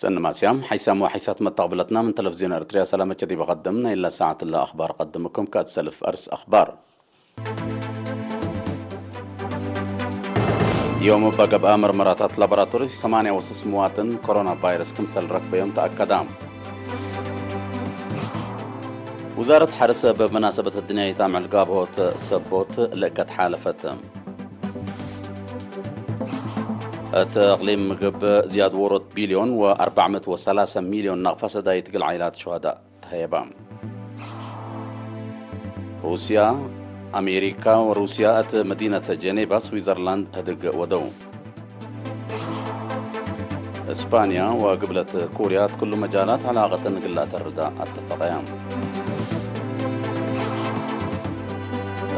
تنماسيام حيسام وحيسات متقبلتنا من تلفزيون أرتريا سلامة كذي بقدم نيلا ساعة الله أخبار قدمكم كاتسلف أرس أخبار. يوم بقب آمر مراتات لابراتوري ثمانية وسس مواطن كورونا فيروس كمسل ركب يوم تأكدا. وزارة حرس بمناسبة الدنيا يتعمل قابوت سبوت لقد حالفت. እቲ እቕሊም ምግብ ዝያድ ወሮት ቢልዮን ወኣርባዕመት ወሰላሳ ሚልዮን ናቕፋ ሰዳይት ግል ዓይላት ሸሃዳ ተሃየባ። ሩስያ፣ ኣሜሪካ ወሩስያ እቲ መዲነት ጀኔቫ ስዊዘርላንድ ህድግ ወደው። እስፓንያ ወግብለት ኮርያ ኩሉ መጃላት ዓላቐተን ግላ ተርዳ ኣተፈቐያ።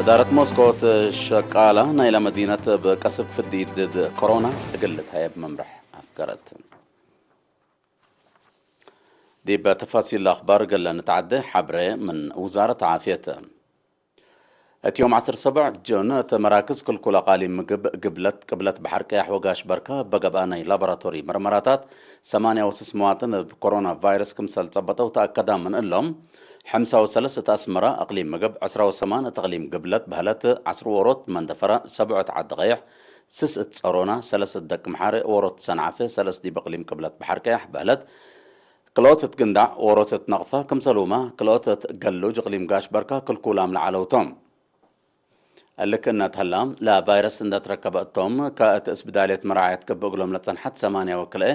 እዳረት ሞስኮ እቲ ሸቃላ ናይላ መዲነት ብቀስብ ፍዲ ድድ ኮሮና እግል ተሃየብ መምርሕ ኣፍገረት። ዲበ ተፋሲል ኣኽባር ገለ ንትዓደ ሓብረ ምን ውዛረት ዓፍየት። እቲ ዮም ዓሰርተ ሰብዕ ጁን እቲ መራክዝ ክልኩል ኣቓሊ ምግብ ግብለት ቅብለት ባሕር ቀያሕ ወጋሽ በርካ በገብኣ ናይ ላቦራቶሪ መርመራታት ሰማንያ ወስስ መዋጥን ብ ኮሮና ቫይረስ ክምሰል ጸበጠው ተኣከዳ ምን እሎም ሓምሳ ወሰለስ እቲ ኣስመራ ኣቕሊም ምግብ ዕስራ ወሰማን እቲ ኣቕሊም ግብለት ባህለት ዓስር ወሮት መንደፈራ ሰብዑ እቲ ዓዲ ቀይሕ ስስ እት ጸሮና ሰለስት ደቂ ምሓረ ወሮት ሰንዓፈ ሰለስት ዲብ ኣቕሊም ቅብለት ባሕር ቀያሕ በህለት ክልኦት እት ግንዳዕ ወሮት እት ነቕፋ ክምሰሉማ ክልኦት እት ገሉጅ እቕሊም ጋሽ በርካ ክልኩላም ለዓለውቶም። እልክነት ህላ ለቫይረስ እንደተረከበ እቶም ከእት እስብዳልየት መርዓየት ክብ እግሎም ለጸንሐት ሰማንያ ወክልኤ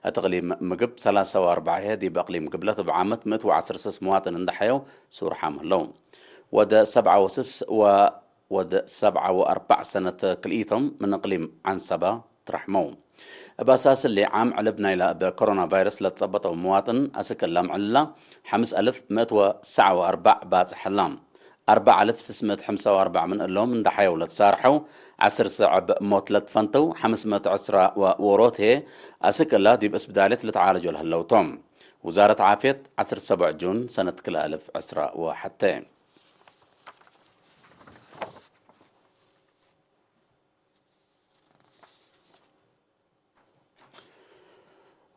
እት እቕሊም ምግብ ሰላሳ ወኣርባዕየ ዲብ ኣቕሊም ግብለት ብዓመት ምእት ወዓሰርተ ስስ መዋጥን እንደሓየው ሱርሓም ህለው። ወደ ሰብዓ ወስስ ወ ወድ ሰብዓ ወኣርባዕ ሰነት ክልኢቶም ምን እቕሊም ዓንሰባ ትረሕመው። እብ ኣሳስሊ ዓም ዕልብ ናይላ እብ ኮሮና ቫይረስ ለትጸበጠው መዋጥን ኣስክል ላምዕልላ ሓምስ ኣልፍ ምእት ወሰዓ ወኣርባዕ ባጽሐላ። ኣርባዕ ኣልፍ ስስ ምእት ሓምሳ ወኣርባዕ ምን እሎም እንዳሓየው ለትሳርሐው ዓስር ሰዕብ ሞት ለትፈንተው ሓምስ ምእት ዕስራ ወወሮት ህየ ኣስክላ ዲብ እስብዳሌት ልትዓለጆ ለህለውቶም። ውዛረት ዓፍየት ዓስር ሰብዕ ጁን ሰነት ክልኣልፍ ዕስራ ወሓተ።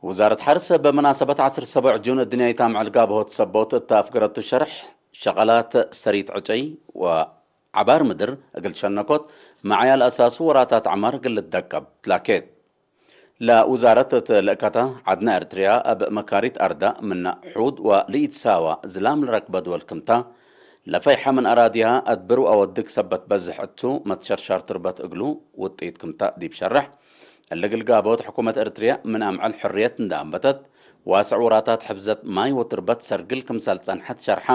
ውዛረት ሓርስ በመናሰበት ዓስር ሰብዕ ጁን እድንያይታ ምዕልጋ ብሆት ሰቦት እታ ኣፍገረቱ ሸርሕ ሸቐላት ሰሪት ዕጨይ ወዓባር ምድር እግል ሸነኮት መዓያል ኣሳሱ ወራታት ዓማር እግል ልደቀብ ትላኬት። ለውዛረት እት ልእከታ ዓድና ኤርትርያ እብ መካሪት ኣርዳ ምነ ሑድ ወልኢትሳዋ ዝላም ልረክበ ድወል ክምታ፣ ለፈይሐ ምን ኣራድያ እት ብሩ ኣወድግ ሰበት በዝሕ እቱ መትሸርሻር ትርበት እግሉ ውጥኢት ክምታ ዲብ ሸርሕ፣ እሊ ግልጋቦት ሕኩመት ኤርትርያ ምን ኣምዕል ሕርየት እንዳ ኣንበተት፣ ዋስዕ ወራታት ሕፍዘት ማይ ወትርበት ሰርግል ክምሰል ጸንሐት ሸርሓ።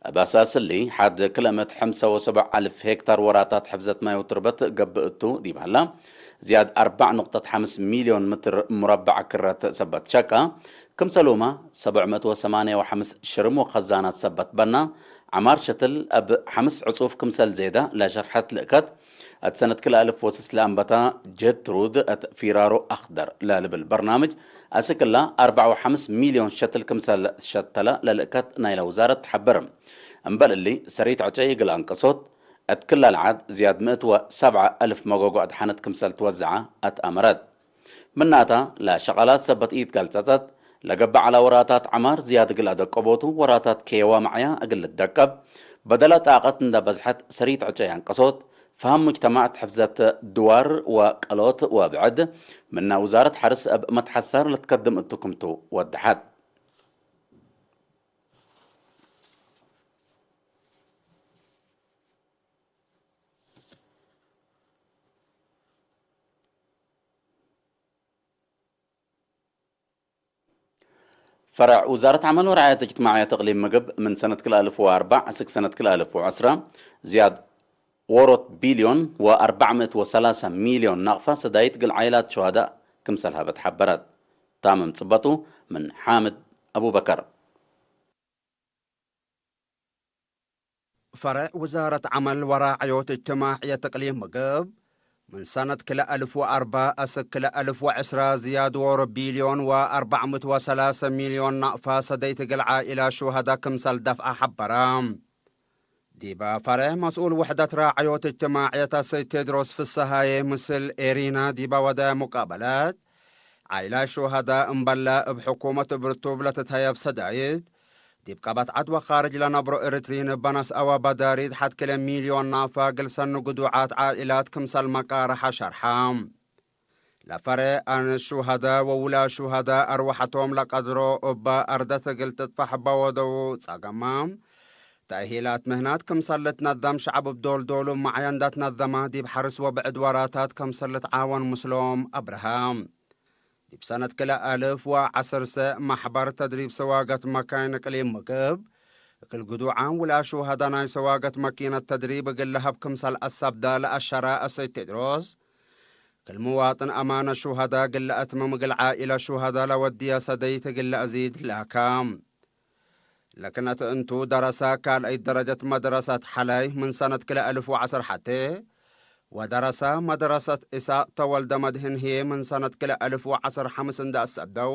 እብ ኣሳስሊ፣ ሓድ ክልኤ ምእት ሓምሳ ወሰብዓ ኣልፍ ሄክታር ወራታት ሕፍዘት ማይ ወትርበት ገብእ እቱ ዲብ ሀላ፣ ዝያድ ኣርባዕ ንቁጠት ሓምስ ሚልዮን ምትር ሙረባዕ ክረት ሰበት ሸቃ፣ ክምሰሉማ ሰብዕ ምእት ወሰማንያ ወሓምስ ሽርም ወኸዛናት ሰበት በና፣ ዓማር ሸትል እብ ሓምስ ዕጹፍ ክምሰል ዜዳ ለሸርሐት ልእከት፣ እት ሰነት ክልኣልፍ ወስስ ለኣንበታ ጀትሩድ እት ፊራሮ ኣኽደር ለልብል በርናምጅ ኣስክላ ኣርባዓ ወሓምስ ሚልዮን ሸትል ክምሰል ሸተለ ለልእከት ናይለ ውዛረት ትሓብር። እምበል እሊ ሰሪት ዕጨይ እግል ኣንቀሶት፣ እት ክላ ለዓድ ዝያድ ምእት ወሰብዓ ኣልፍ መጎጎ ኣድሓነት ክምሰል ትወዝዓ ኣትኣመረት። ምናታ ለሸቓላት ሰበት ኢትገልጸጸት፣ ለገብእ ዐላ ወራታት ዐማር ዝያድ እግል ኣደቀቦቱ ወራታት ኬዋ መዕያ እግል ልደቀብ፣ በደላ ጣቀት እንዳ በዝሐት ሰሪት ዕጨይ ኣንቀሶት፣ ፈሃም ሙጅተማዕ ትሕፍዘት ድዋር ወቀሎት ወብዕድ፣ ምና ውዛረት ሐርስ እብ መትሐሳር ልትከድም እቱ ክምቱ ወደሐት። ፈረዕ ውዛረት ዐመል ወርዓየት እጅትማዕየት እቅሊም ምግብ ምን ሰነት ክልኣልፍ ወኣርባዕ እስክ ሰነት ክልኣልፍ ወዐስራ ዝያድ ዎሮት ቢልዮን ወኣርባዕ ምእት ወሰላሳ ሚልዮን ናቕፋ ሰዳይት ግል ዓይላት ሸሃዳእ ክምሰል ሀበት ሐበረት። ታምም ጽበጡ ምን ሓምድ ኣቡበከር። ፈረዕ ውዛረት ዐመል ወራዕዮት እጅትማዕየት እቅሊም ምግብ፣ ምን ሰነት ክልኤ አልፍ ወአርባ እስክ ክልኤ አልፍ ወዕስራ ዝያድ ዎሮ ቢልዮን ወአርባዕ ምእት ወሰላሰ ሚልዮን ናቅፋ ሰደይት እግል ዓኢላ ሹሀዳ ክምሰል ደፍዐ ሐበረ። ዲበ ፈረዕ መስኡል ውሕደት ራዕዮት እጅትማዕየት አሰይድ ቴድሮስ ፍሰሃየ ምስል ኤሪና ዲበ ወደ ሙቃበለት፣ ዓይላ ሹሃዳ እምበላ እብ ሕኩመት ብርቱብ ለትትሀየብ ሰዳይት፣ ዲብ ቀባትዓት ወኻርጅ ለነብሮ ኤርትሪን እበ ነስአ ወበዳሪት ሐት ክለ ሚልዮን ናፋ ግልሰን ንግዱዓት ዓኢላት ክምሰል መቃርሐ ሸርሐ። ለፈረ ኣንስ ሹሃዳ ወውላ ሹሃዳ ኣርዋሐቶም ለቀድሮ እበ አርደት እግል ትጥፋሕ በወደው ጸገማ፣ ተእሂላት ምህናት ክምሰል ልትነዘም ሸዕብ እብ ዶልዶሉ መዓያ እንዳትነዘመ ዲብ ሐርስ ወብዕድ ወራታት ክምሰል ልትዓወን ምስሎም አብርሃ። ዲብ ሰነት ክልኤ አልፍ ወዐሰርተ፣ ማሕበር ተድሪብ ሰዋገት መካይን እቅሊም ምግብ፣ እግል ግዱዓን ውላ ሹሃዳ ናይ ሰዋገት መኪነት ተድሪብ እግል ለሀብ ክምሰል አሰብዳ ለአሸረ አሰይድ ቴድሮስ፣ እግል ምዋጥን አማነ ሹሃዳ እግል ለአትምም እግል ዓኢለ ሹሃዳ ለወድየ ሰደይት እግል ለአዚድ ላካ። ለክነት እንቱ ደረሰ ካልአይት ደረጀት መድረሰት ሐላይ ምን ሰነት ክልኤ አልፍ ወዐስር ሐቴ፣ ወደረሰ መድረሰት ኢሳቅ ተወልደ መድህን ህዬ ምን ሰነት ክልኤ አልፍ ወዐስር ሐምስ እንዳ አሰብደው፣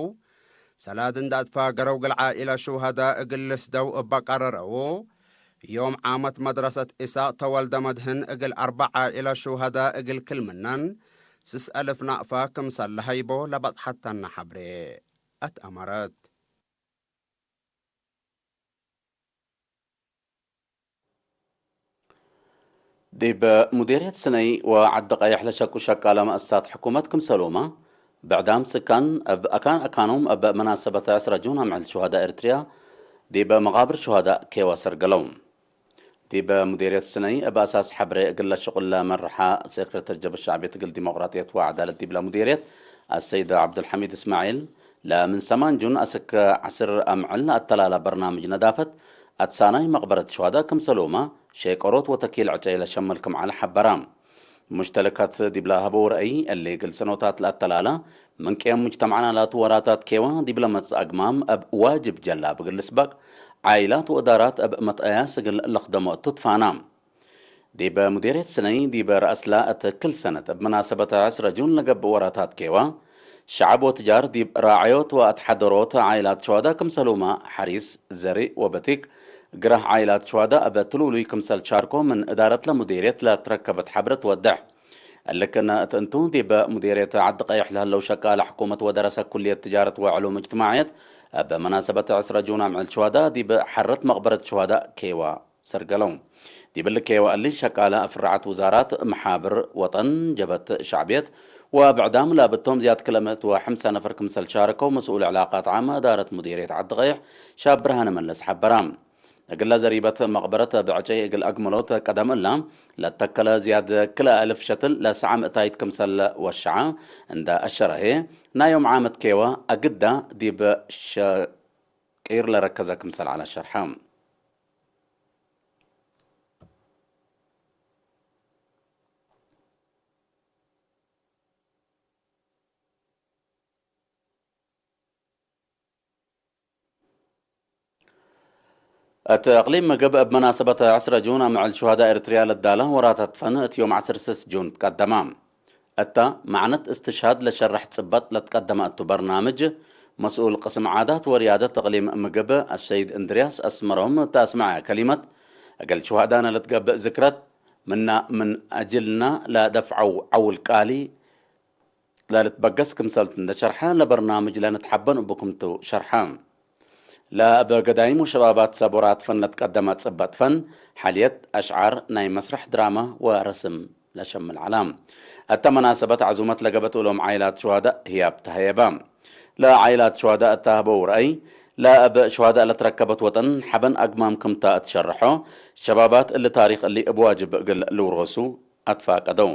ሰላድ እንዳ አትፋገረው እግል ዓኢለ ሹሃዳ እግል ልስደው እበ ቀረረው፣ ዮም ዓመት መድረሰት ኢሳቅ ተወልደ መድህን እግል አርበዕ ዓኢለ ሹሃዳ እግል ክል ምነን ስስ አልፍ ናቅፋ ክምሰል ለሀይቦ ለበጽሐተነ ሐብሬ አትአመረት። ዲብ ሙዲርየት ስነይ ወዓዲ ቀይሕ ለሸቁ ሸቃለ መእሳት ሕኩመት ክምሰሉማ፣ ብዕዳም ስካን እብ አካን አካኖም እብ መናሰበት ዕስራ ጁን አምዕል ሹሃዳ ኤርትርያ ዲብ መቃብር ሹሃዳ ኬዋ ሰርገለው። ዲብ ሙዲርየት ስነይ እብ አሳስ ሐብሬ እግል ለሽቁል ለመርሐ ሴክሬተር ጀብሀት ሸዕብየት እግል ዲሞቅራጥየት ወዐዳለት ዲብለ ሙዲርየት አሰይድ ዐብዱልሐሚድ እስማዒል፣ ለምን ሰማን ጁን አስክ ዐስር አምዕል አተላላ በርናምጅ ነዳፈት አትሳናይ መቅበረት ሹሃዳ ክምሰሉማ ሼቀሮት ወተኪል ዕጨይ ለሸምል ክም ዐለ ሐበራ። ሙሽተለካት ዲብ ለሀበው ረአይ፣ እሊ ግልጽኖታት ለአተላላ፣ ምን ቅየም ሙጅተማዕና ላቱ ወራታት ኬዋ ዲብ ለመጽእ አግማም እብ ዋጅብ ጀላብ እግል ልስበቅ፣ ዓኢላት ወእዳራት እብ መትአያስ እግል ለክደሞ እቱ ትፋና። ዲብ ሙዲርየት ስነይ ዲብ ረአስላ እት ክል ሰነት እብ መናሰበት ዕስራ ጁን ለገብእ ወራታት ኬዋ፣ ሸዐብ ወትጃር ዲብ ራዐዮት ወአትሐደሮት ዓኢላት ሹሃዳ ክምሰሉማ ሐሪስ፣ ዘሪእ ወበቲክ፣ ግራህ ዓኢላት ሹሃዳ እብ ትሉሉይ ክምሰል ሻርኮ ምን እዳረትለ ሙዲርየት ለትረከበት ሐብረ ትወድሕ። እሊ ክነ እት እንቱ፣ ዲብ ሙዲርየት ዐዲ ቀይሕ ለህለው ሸቃለ ሕኩመት ወደረሰ ኩልየት ትጃረት ወዕሉም እጅትማዕየት፣ እብ መናሰበት ዕስራ ጁን አምዕል ሹሃዳ ዲብ ሐረት መቅበረት ሹሃዳ ኬዋ ሰርገለው። ዲብ እሊ ኬዋ እሊ ሸቃለ ፍርዓት ውዛራት፣ መሓብር ወጠን፣ ጀብሀት ሸዕብየት ወብዕዳም ላብቶም ዝያድ ክለ ምእት ወሐምሳ ነፈር ክምሰል ሻረከው መስኡል ዕላቃት ዓመ እዳረት ሙዲርየት ዐዲ ቀይሕ ሻብ ብርሃነ መለስ ሐበራ። እግለ ዘሪበት መቅበረት ብዕጨይ እግል አግመሎት ቀደም እላ ለተከለ ዝያድ ክልኤ አልፍ ሸትል ለሰዓ ምእታይት ክምሰል ወሸዓ እንዳ አሸረሄ፣ ናይ ዮም ዓመት ኬዋ አግዳ ዲብ ሸቂር ለረከዘ ክምሰል ዐለ ሸርሐ። እት እቅሊም ምግብ እብ መናሰበት ዕስረ ጁን አምዕል ሹሃዳ ኤርትርያ ለዳለ ወራታት ፈን እት ዮም ዐስር ስስ ጁን ትቀደማ። እታ መዕነት እስትሽሃድ ለሸርሕ ጽበጥ ለትቀደመ እቱ በርናምጅ፣ መስኡል ቅስም ዓዳት ወርያደት እቅሊም ምግብ አሰይድ እንድርያስ አስመሮም እት አስመዐ ከሊመት፣ እግል ሹሃዳነ ለትገብእ ዝክረት፣ ምና ምን አጅልና ለደፍዐው ዐውል ቃሊ፣ ለልትበገስ ክምሰልቱ እንደ ሸርሐ፣ ለበርናምጅ ለንትሐበን እቡ ክምቱ ሸርሐ። ለእብ ገዳይም ወሸባባት ሰብ ወራት ፈን ለትቀደመ ጽበጥ ፈን፣ ሐልየት፣ አሽዓር፣ ናይ መስረሕ ድራማ ወረስም ለሸምል ዐላ። እተ መናሰበት ዐዙመት ለገበት እሎም ዓይላት ሹሃዳእ ህያብ ተሀየበ። ለዓይላት ሹሃዳእ እተ ሀበው ረአይ፣ ለእብ ሹሃዳእ ለትረከበት ወጠን ሐበን አግማም ክምታ እት ሸርሖ፣ ሸባባት እሊ ታሪክ እሊ እብ ዋጅብ እግል ልውረሱ አትፋቀደው።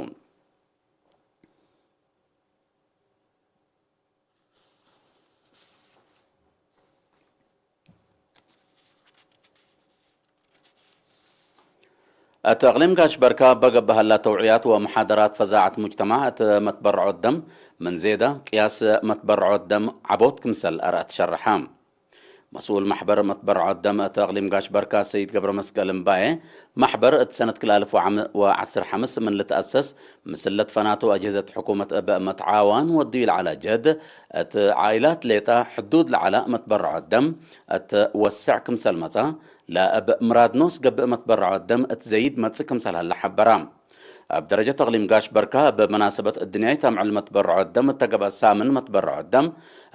እት እቅሊም ጋሽ በርካ በገብእ ሀላ ተውዕያት ወመሓደራት ፈዛዐት ሙጅተማዕ እት መትበርዖት ደም ምን ዜዳ ቅያስ መትበርዖት ደም ዐቦት ክምሰል አርአት ሸርሐ። መስኡል ማሕበር መትበርዖት ደም እት እቅሊም ጋሽ በርካ ሰይድ ገብረ መስቀል እምባዬ፣ ማሕበር እት ሰነት ክልተ አልፍ ወዓም ወዐስር ሐምስ ምን ልትአሰስ፣ ምስል ለትፈናቱ አጅህዘት ሕኩመት እብ መትዓዋን ወድዩ ለዐለ ጀህድ፣ እት ዓኢላት ሌጣ ሕዱድ ለዐለ መትበርዖት ደም እት ወስዕ ክምሰል መጽአ፣ ለእብ ምራድ ኖስ ገብእ መትበርዖት ደም እት ዘይድ መጽእ ክምሰል ሀለ ሐበራ። ኣብ ደረጃ ተቕሊም ጋሽ በርካ፣ ብመናሰበት እድንያይ ታምዕል መትበርዖ ደም እተገበ ሳምን መትበርዖ ደም፣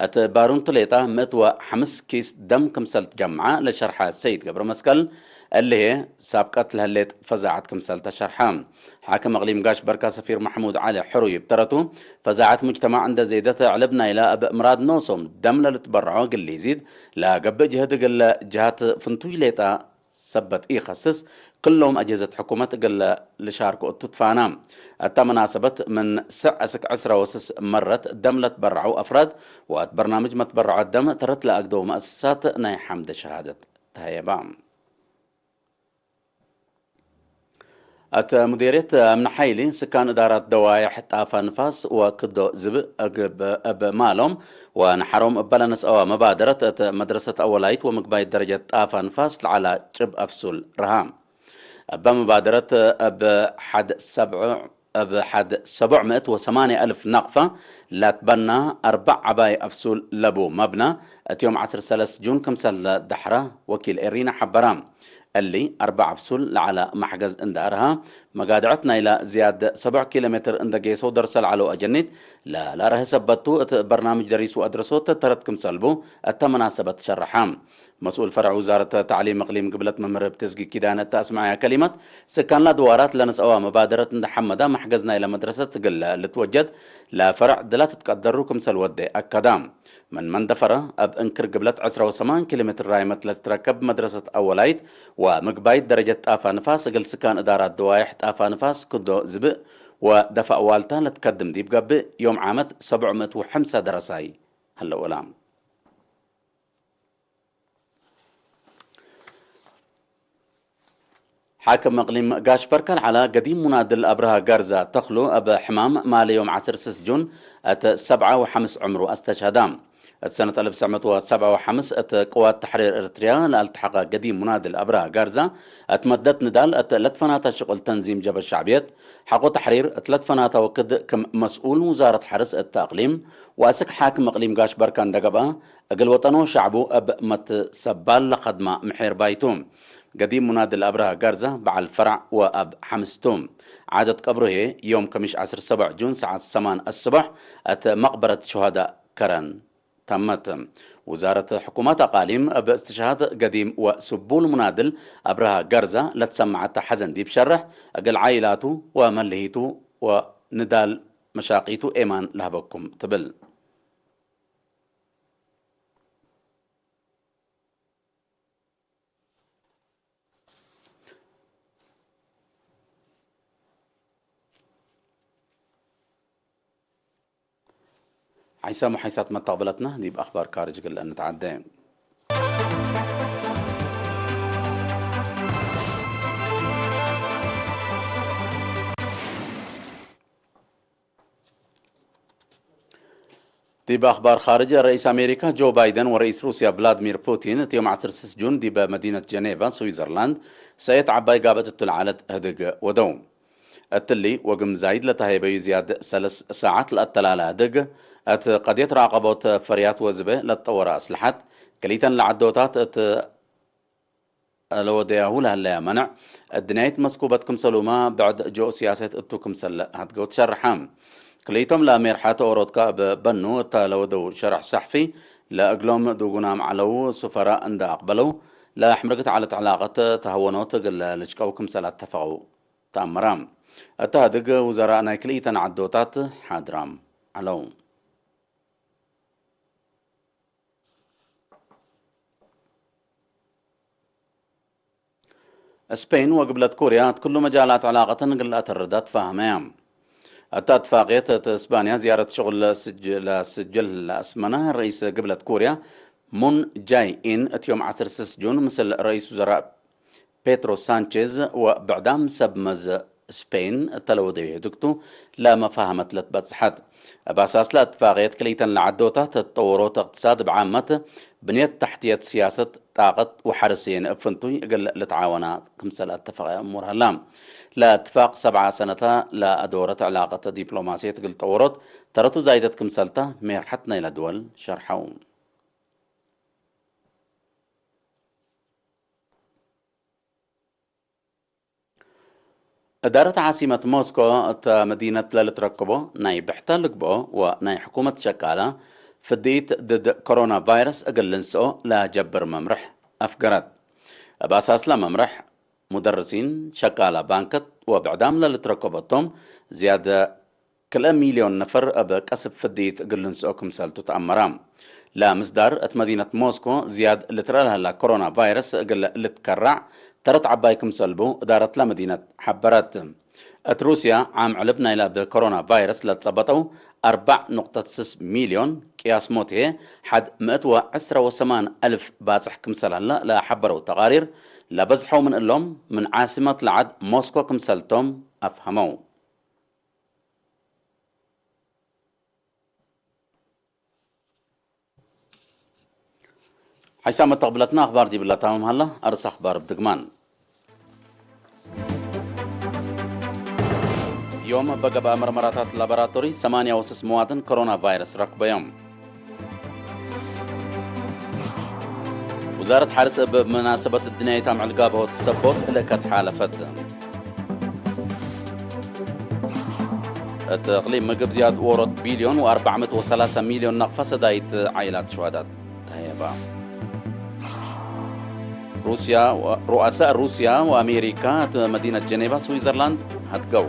እቲ ባሩን ትሌጣ ምእትወ ሓምስ ኪስ ደም ክምሰል ትጀምዓ ለሸርሐ ሰይድ ገብረ መስቀል፣ እልሄ ሳብ ቀትል ህሌት ፈዛዓት ክምሰል ተሸርሐ። ሓክም እቕሊም ጋሽ በርካ ሰፊር ማሕሙድ ዓሊ ሕሩይ ብተረቱ፣ ፈዛዓት ሙጅተማዕ እንደ ዜደት ዕልብ ናይላ እብ ምራድ ኖሶም ደም ለልትበርዖ ግሊ ዚድ፣ ለገብእ ጅህድ ግለ ጅሃት ፍንቱይ ሌጣ ሰበት ኢኸስስ፣ ክሎም ኣጀዘት ሕኩመት እግል ልሻርኩ እትትፋና። እታ መናሰበት ምን ስዕ እስክ ዕስራ ወስስ መረት ደም ለትበራዑ ኣፍራድ ወኣት በርናምጅ መትበራዖ ደም ተረት ለኣግደው መእሰሳት ናይ ሓምደ ሸሃደት ተሃየባ። እተ ሙዴርየት ኣምኒ ሓይሊ ስካን እዳራት ደዋይሕ ጣፋ ንፋስ ወክዶ ዝብእ እግብ እብ ማሎም ወንሓሮም እበለ ነስኣዋ መባደረት እት መድረሰት ኣወላይት ወምግባይት ደረጀት ጣፋ ንፋስ ለዓላ ጭብ ኣፍሱል ረሃ። እበ መባደረት እብ ሓድ ሰብዑ እብ ሓድ ሰቡዕ ምእት ወሰማንያ ኣልፍ ናቕፋ ላትበና ኣርባዕ ዓባይ ኣፍሱል ለቡ መብና እትዮም ዓስር ሰለስት ጁን ክምሰል ዳሕራ ወኪል ኤሪና ሓበራ። እሊ ኣርባዕ ኣፍሱል ለዓላ ማሕገዝ እንዳ ኣርሃ መጋድዐት ናይላ ዝያድ ሰቡዕ ኪሎ ሜትር እንደ ጌሶ ደርሰ ለዓለው ኣጀኒት ለላርሀ ሰበቱ እት በርናምጅ ደሪሱ ኣድረሶ ተተረት ክምሰልቡ እተ መናሰበት ሸረሓ። መስኡል ፈርዕ ውዛረት ተዕሊም እቕሊም ግብለት መምህር ብትዝጊ ኪዳነ እተ ኣስማዕያ ከሊማት ስካንላ ድዋራት ለነስኣዋ መባደረት እንደ ሓመዳ ማሕገዝ ናይላ መድረሰት ግለ ልትወጀድ ለፈርዕ ድላት ትቀደሩ ክምሰል ወደ ኣከዳ። ምን መንደፈራ ኣብ እንክር ግብለት ዕስራ ወሰማን ኪሎ ሜትር ራይመት ለትትረከብ መድረሰት ኣወላይት ወምግባይት ደረጀት ጣፋ ንፋስ እግል ስካን እዳራት ደዋይሕ ጣፋ ንፋስ ክዶ ዝብእ ወደፋእ ዋልታ ለትከድም ዲብ ገብእ ዮም ዓመት ሰብዑ ምእት ወሐምሳ ደረሳይ ኣለወላ። ሓክም እቕሊም ጋሽ በርካል ዓላ ገዲም ሙናድል ኣብርሃ ጋርዛ ተኽሉ ኣብ ሕማም ማለ ዮም ዓሰርተ ስስ ጁን እት ሰብዓ ወሓምስ ዕምሩ ኣስተሽሃዳ። እት ሰነት ኣልፍ ሰዕመት ወሰብዓ ወሓምስ እት ቅዋት ተሕሪር ኤርትርያ ለኣልተሓቐ ገዲም ሙናድል ኣብርሃ ጋርዛ እት መደት ንዳል እት ለትፈናታ ሽቕል ተንዚም ጀበ ሻዕብየት ሓቆ ተሕሪር እት ለትፈናታ ወክድ ክም መስኡል ውዛረት ሓርስ እት ኣቕሊም ወኣስክ ሓክም እቕሊም ጋሽ በርካ እንደገብኣ እግል ወጠኖ ሻዕቡ እብ መትሰባል ለኸድማ ምሒር ባይቱ። ገዲም ሙናድል ኣብርሃ ጋርዛ በዓል ፈራዕ ወኣብ ሓምስቱ። ዓደት ቀብሩ ህየ ዮም ከሚሽ ዓስር ሰቡዕ ጁን ሰዓት ሰማን ኣስቡሕ እት መቕበረት ሸሃዳ ከረን ተመት። ውዛረት ሕኩማት ኣቃሊም እብ እስትሽሃድ ገዲም ወስቡል ሙናድል ኣብርሃ ጋርዛ ለትሰማዓታ ሓዘን ዲብ ሸርሕ እግል ዓኢላቱ ወመልሂቱ ወንዳል መሻቂቱ ኤማን ለህበኩም ትብል። ሓይሳም ሓይሳት መተቕበለትና ዲብ ኣኽባር ካርጅ ግልአን ንትዓደ። ዲብ ኣኽባር ኻርጅ፣ ረኢስ ኣሜሪካ ጆ ባይደን ወረኢስ ሩስያ ቭላድሚር ፑቲን እቲ ዮም ዓሰርተ ስስ ጁን ዲበ መዲነት ጀኔቫ ስዊዘርላንድ ሰየት ዓባይ ጋብእት እቱ ለዓለት ህድግ ወደው። እትሊ ወግም ዛይድ ለተሃየበዩ ዝያድ ሰለስ ሰዓት ለአተላለ ህድግ፣ እት ቀድየት ራቀቦት ፈርያት ወዝበ ለትጠወረ ኣስልሓት፣ ክሊተን ለዓዶታት እት ለወደያሁ ለሀለያ መነዕ፣ እድንያይት መስኩበት ክምሰሉማ ብዕድ ጀኦ ሲያሰት እቱ ክምሰለ ሃድገው ትሸርሓ። ክልኢቶም ለሜርሓ ተኦሮት ከእብ በኑ እታ ለወደው ሸራሕ ሳሕፊ፣ ለእግሎም ዱጉናም ዓለው ሱፈራ እንዳ ኣቅበለው፣ ለሕምርግት ዓለት ዕላቀት ተህወኖት እግል ልጭቀው ክምሰል ኣተፈቀው ተኣመራ። እታ ህድግ ውዘራእ ናይ ክልኢተን ዓዶታት ሓድራም ዓለው። ስፔን ወግብለት ኮርያ እት ኩሉ መጃላት ዕላቀተን ግልኣት ርዳ ትፋህመያ። እታ እትፋቅየት እት እስባንያ ዝያረት ሽቁል ለስጅ-፣ ለስጅል ለአስመና ረኢስ ግብለት ኮርያ ሙን ጃይ ኢን እት ዮም ዓሰርተ ስስ ጁን ምስል ረኢስ ውዘራእ ፔትሮ ሳንቼዝ ወብዕዳም ሰብ መዝ ስፔን እተለወደዩ ህድግቱ ለመፋህመት ለትበጽሐት። እብ ኣሳስ ለእትፋቅየት ክልኢተን ለዓዶታት እትጠወሮት እቅትሳድ እብ ዓመት ብንየት ታሕትየት ስያሰት ጣቀት ወሓርሴን እብ ፍንቱይ እግል ልትዓወና ክምሰል ኣተፈቀ እሙር ሀላ። ለእትፋቅ ሰብዓ ሰነታ ለአዶረት ዕላቀት ዲፕሎማሲየት እግል ጠወሮት ተረቱ ዛይደት ክምሰልታ ሜርሐት ናይላ ድወል ሸርሐው። እዳረት ዓሲመት ሞስኮ እተ መዲነት ለልትረክቦ ናይ ብሕተ ልግብኦ ወናይ ሕኩመት ሸቃላ ፍድኢት ድድ ኮሮና ቫይረስ እግል ልንስኦ ለጀብር መምርሕ ኣፍገረት። እብ ኣሳስላ መምርሕ ሙደርሲን ሸቃላ ባንከት ወብዕዳም ለልትረከቦቶም ዝያደ ክልተ ሚልዮን ነፈር እብ ቀስብ ፍድኢት እግል ልንስኦ ክምሰልቱ ተኣመራ። ለምስዳር እት መዲነት ሞስኮ ዝያድ ልትረአ ለህላ ኮሮና ቫይረስ እግል ልትከራዕ ተረት ዓባይ ክምሰልቡ እዳረት ለመዲነት ሓበረት። እት ሩስያ ዓም ዕልብ ናይላ ብኮሮና ቫይረስ ለትጸበጠው ኣርባዕ ንቕጠት ስስ ሚልዮን ቅያስ ሞት ሓደ ምእት ወዕስራ ወሰማን ኣልፍ ባጽሕ ክምሰል ሀለ ለሓበረው ተቓሪር ለበዝሐው ምን እሎም ምን ዓስመት ለዓድ ሞስኮ ክምሰልቶም ኣፍሃመው። ሓይሳ መተቕብለትና ኣኽባር ዲብላ ታማም ሃላ ኣርስ ኣኽባር ብድግማን። ዮም በገባ መርመራታት ላቦራቶሪ ሰማንያ ወስስ መዋትን ኮሮና ቫይረስ ረክበዮም። ውዛረት ሓርስ እብ መናሰበት እድንያይታ ምዕልጋብ ሆት ሰቦት እለከት ሓለፈት። እት እቕሊም ምግብ ዝያድ ወሮት ቢልዮን ወኣርባዕመት ወሰላሳ ሚልዮን ናቕፋ ሰዳይት ዓይላት ሸዋዳት ተየባ። ሩስያ ወ-፣ ሩኣሳ ሩስያ ወኣሜሪካ እት መዲነት ጀኔቫ ስዊዘርላንድ ሃድገው።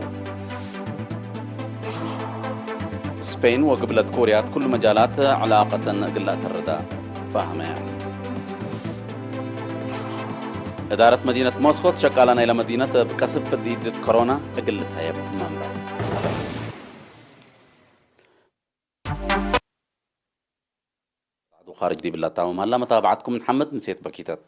ስፔን ወግብለት ኮርያ እት ኩሉ መጃላት ዕላቀተን እግላ ተርዳ ፋህመያ። እዳረት መዲነት ሞስኮ ትሸቃላ ናይላ መዲነት እብ ቀስብ ፍድኢት ድድ ኮሮና እግል ተየብ መምረ። ኻርጅ ዲብላ ታማም ሃላ መታባዓትኩም ንሓመድ ምሴት በኪተት።